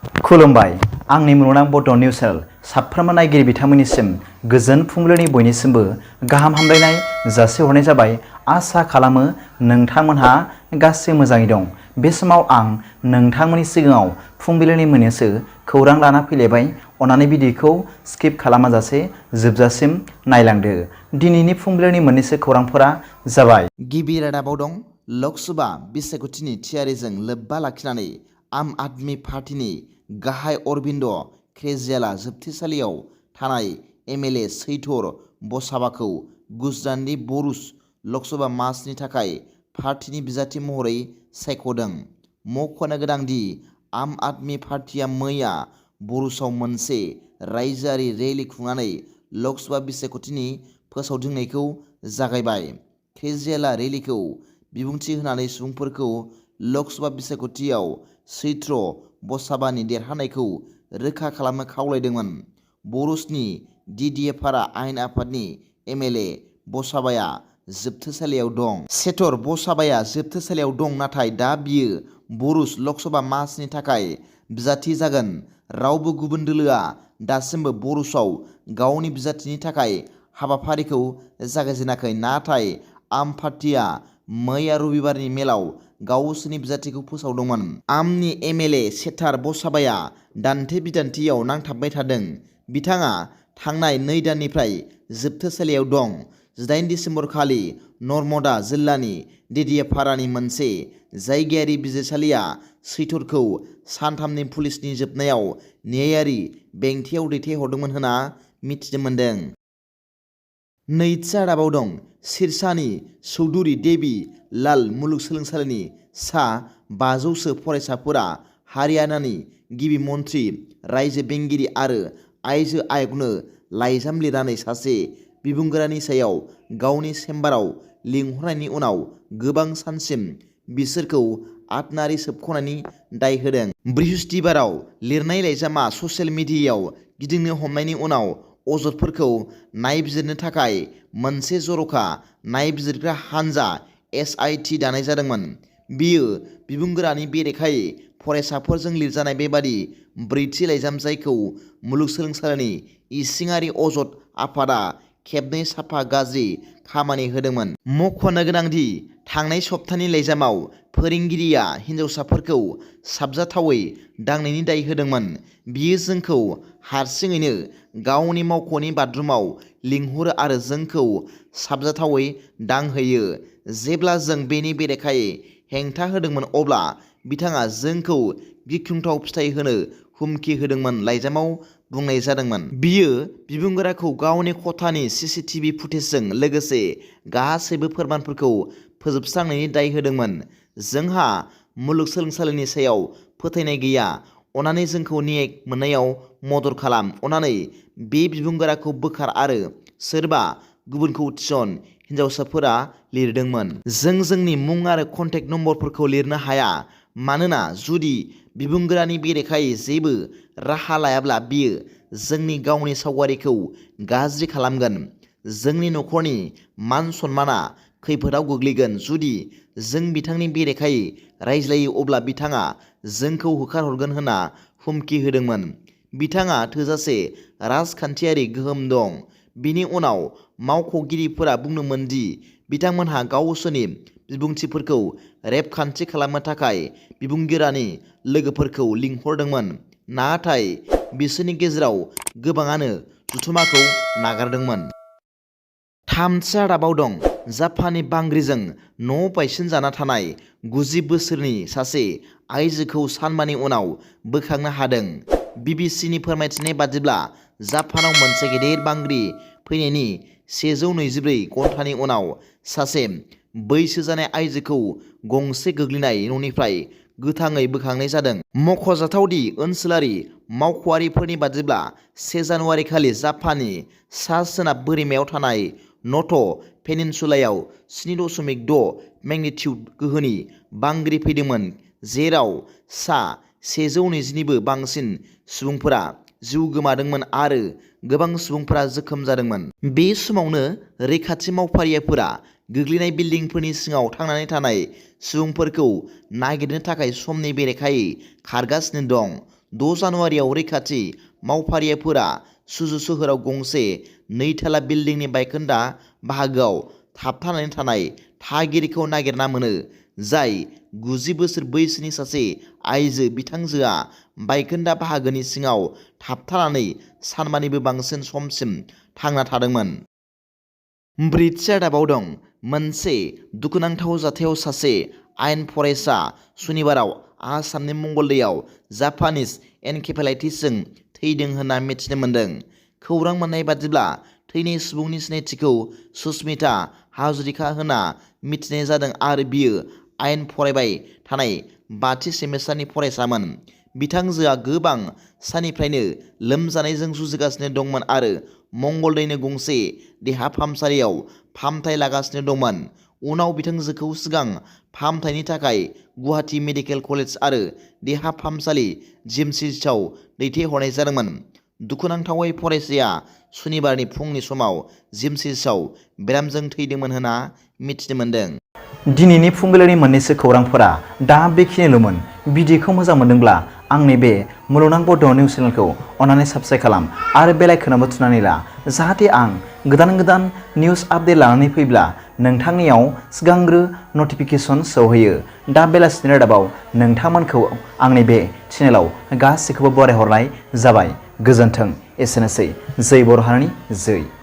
खुलुमबाय आंनि मुलुगनां बड' निउस चेनेल साफ्रोमबो नायगिरि बिथांमोननिसिम गोजोन फुंबिलिनि बयनिसिमबो गाहाम हामलायनाय जासिहरनाय जाबाय। आसा खालामो नोंथांमोनहा गासै मोजाङै दं। बे समाव आं नोंथांमोननि सिगाङाव फुंबिलिनि मोननैसो खौरां लाना फैलायबाय। अन्नानै भिडिअखौ स्किप खालामाजासे जोबजासिम नायलांदो। दिनैनि फुंबिलिनि मोननैसो खौरांफोरा जाबाय। गिबि रादाबाव दं लकसभा बिसायख'थिनि थियारिजों लोब्बा लाखिनानै आम आदमी पार्टीनि गाहाय अरबिन्द केजरीवाला जोबथेसालियाव थानाय एमएलए सैथर बसाबाखौ गुजरातनि बरुच लकसभा मासिनि थाखाय पार्टीनि बिजाथि महरै सायख'दों। मख'नो गोनांदि आम आदमी पार्टीआ मैया बरुचआव मोनसे रायजोआरि रेली खुंनानै लकसभा बिसायख'थिनि फोसावदिंनायखौ जागायबाय। केजरीवाला रेलीखौ बिबुंथि होनानै सुबुंफोरखौ लकसभा बिसायख'थियाव सैथ्र बसाबानि देरहानायखौ रोखा खालामनो खावलायदोंमोन। बरुचनि दिदिएपारा आयेन आफादनि एमएलए बसाबाया जोबथेसालियाव दं। सैथर बसाबाया जोबथेसालियाव दं, नाथाय दा बियो बरुच लकसभा मासिनि थाखाय बिजाथि जागोन। रावबो गुबुन दोलोआ दासिमबो बरुचआव गावनि बिजाथिनि थाखाय हाबाफारिखौ जागायजेनाखै, नाथाय आम पार्टीआ मैया रबिबारनि मेलाव गावसोरनि बिजाथिखौ फोसावदोंमोन। आमनि एमएलए सैथर बसाबाया दान्थे बिदान्थेयाव नांथाबबाय थादों। बिथाङा थांनाय 2 दाननिफ्राय जोबथेसालियाव दं। 18 दिसेम्बर खालि नर्मदा जिल्लानि दिदिएपारानि मोनसे जायगायारि बिजिरसालिया सैथरखौ सानथामनि पुलिसनि जोबनायाव न्यायारि बेंथेयाव दैथायहरदोंमोन होनना मिथिनो मोन्दों। नैथि रादाबाव दं सिरसानि चौधरी देवी लाल मुलुगसोलोंसालिनि सा 500सो फरायसाफोरा हारियानानि गिबि मन्थ्रि, रायजो बेंगिरि आरो आइजो आयगनो लाइजाम लिरनानै सासे बिबुंगोरानि सायाव गावनि चेम्बाराव लिंहरनायनि उनाव गोबां सानसिम बिसोरखौ आथोनारि सोबख'नायनि दाय होदों। बृहस्पतिबाराव लिरनाय लाइजामा ससियेल मिडियायाव गिदिंनो हमनायनि उनाव अजदफोरखौ नायबिजिरनो थाखाय मोनसे जर'खा नायबिजिरग्रा हानजा एसआइटि दानाय जादोंमोन। बेयो बिबुंगोरानि बेरेखायै फरायसाफोरजों लिरजानाय बेबादि 4थि लाइजाम, जायखौ मुलुगसोलोंसालिनि इसिङारि अजद आफादा खेबनै साफा गाज्रि खामानि होदोंमोन। मख'नो गोनांदि थांनाय सप्तानि लाइजामाव फोरोंगिरिया हिनजावसाफोरखौ साबजाथावै दांनायनि दाय होदोंमोन। बियो जोंखौ हारसिङैनो गावनि मावख'नि बाथरुमाव लिंहरो आरो जोंखौ साबजाथावै दांहोयो। जेब्ला जों बेनि बेरेखायै हेंथा होदोंमोन अब्ला बिथाङा जोंखौ गिख्रंथाव फिथाय होनो हुमखि होदोंमोन, लाइजामाव बुंनाय जादोंमोन। बियो बिबुंगोराखौ गावनि खथानि सीसीटीवी फुटेजजों लोगोसे गासैबो फोरमानफोरखौ फोजोबस्रांनायनि दाय होदोंमोन। जोंहा मुलुगसोलोंसालिनि सायाव फोथायनाय गैया। अन्नानै जोंखौ न्याय मोननायाव मदद खालाम। अन्नानै बे बिबुंगोराखौ बोखार आरो सोरबा गुबुनखौ थिसन, हिनजावसाफोरा लिरदोंमोन। जों जोंनि मुं आरो कन्टेक्ट नम्बरफोरखौ लिरनो हाया मानोना जुदि बिबुंगोरानि बेरेखायै जेबो राहा लायाब्ला बियो जोंनि गावनि सावगारिखौ गाज्रि खालामगोन। जोंनि नखरनि मान-सन्मानआ खैफोदाव गोग्लैगोन। जुदि जों बिथांनि बेरेखायै रायज्लायो अब्ला बिथाङा जोंखौ होखारहरगोन होनना हुमखि होदोंमोन। बिथाङा थोजासे राजखान्थियारि गोहोम दं। बिनि उनाव मावख'गिरिफोरा बुंदोंमोन दि बिथांमोनहा गावसोरनि बिबुंथिफोरखौ रेबगान्थि खालामनो थाखाय बिबुंगोरानि लोगोफोरखौ लिंहरदोंमोन, नाथाय बिसोरनि गेजेराव गोबांआनो जथुम्माखौ नागारदोंमोन। थामथि रादाबाव दं जापाननि बांग्रिजों न' बायसिनजाना थानाय 90 बोसोरनि सासे आइजोखौ सानबानि उनाव बोखांनो हादों। बिबिसिनि फोरमायथिनाय बादिब्ला जापानाव मोनसे गिदिर बांग्रि फैनायनि 124 घन्टानि उनाव सासे बैसो जानाय आइजोखौ गंसे गोग्लैनाय न'निफ्राय गोथाङै बोखांनाय जादों। मख'जाथावदि ओनसोलारि मावख'आरिफोरनि बादिब्ला 1 जानुवारि खालि जापाननि सा-सोनाब बोरिमायाव थानाय न'ट' पेनिनसुलायाव 7.6 मेग्निटिउड गोहोनि बांग्रि फैदोंमोन, जेराव सा 120निबो बांसिन सुबुंफोरा जिउ गोमादोंमोन आरो गोबां सुबुंफोरा जोखोम जादोंमोन। बे समावनो रैखाथि मावफारियाफोरा गोग्लैनाय बिल्डिंफोरनि सिङाव थांनानै थानाय सुबुंफोरखौ नागिरनो थाखाय समनि बेरेखायै खारगासिनो दं। 6 जानुवारियाव रैखाथि मावफारियाफोरा सुजु सोहोराव गंसे 2 थाला बिल्डिंनि बायखोन्दा बाहागोआव थाबथानानै थानाय थागिरिखौ नागिरना मोनो, जाय 90 बोसोर बैसोनि सासे आइजो। बिथांजोआ बायखोन्दा बाहागोनि सिङाव थाबथानानै सानबानिबो बांसिन समसिम थांना थादोंमोन। ब्रिटिश रादाबाव दं, मोनसे दुखुनांथाव जाथायाव सासे आयेन फरायसा सुनिबाराव आसामनि मंगलदैयाव जापानिज एनकेफेलाइटिसजों थैदों होनना मिथिनो मोन्दों। खौरां मोननाय बादिब्ला थैनाय सुबुंनि सिनायथिखौ सुस्मिता हाजरिका होनना मिथिनाय जादों आरो बियो आयेन फरायबाय थानाय 5थि सेमिस्टारनि फरायसामोन। बिथांजोआ गोबां साननिफ्रायनो लोमजानायजों जुजिगासिनो दंमोन आरो मंगलदैनि गंसे देहा फाहामसालियाव फाहामथाय लागासिनो दंमोन। उनाव बिथांजोखौ सिगां फाहामथायनि थाखाय गुवाहाटी मेडिकेल कलेज आरो देहा फाहामसालि जिएमसिएचआव दैथायहरनाय जादोंमोन। दुखुनांथावै फरायसाया सुनिबारनि फुंनि समाव जिएमसिएचआव बेरामजों थैदोंमोन होनना मिथिनो मोन्दों। दिनैनि फुंबिलिनि मोननैसो खौरांफोरा दा बेखिनिल'मोन। भिडिअखौ मोजां मोनदोंब्ला आंनि बे मुलुगनां बड' निउस चेनेलखौ अन्नानै साबस्क्राइब खालाम आरो बेल आइकनआवबो थुनानै ला, जाहाथे आं गोदान निउस आपडेट लानानै फैब्ला नोंथांनियाव सिगांग्रो नटिफिकेसन सौहैयो। दा बेलासिनि रादाबाव नोंथांमोनखौ आंनि बे चेनेलाव गासैखौबो बरायहरनाय जाबाय। गोजोन्थों। एसेनोसै। जै बर' हारिनि जै।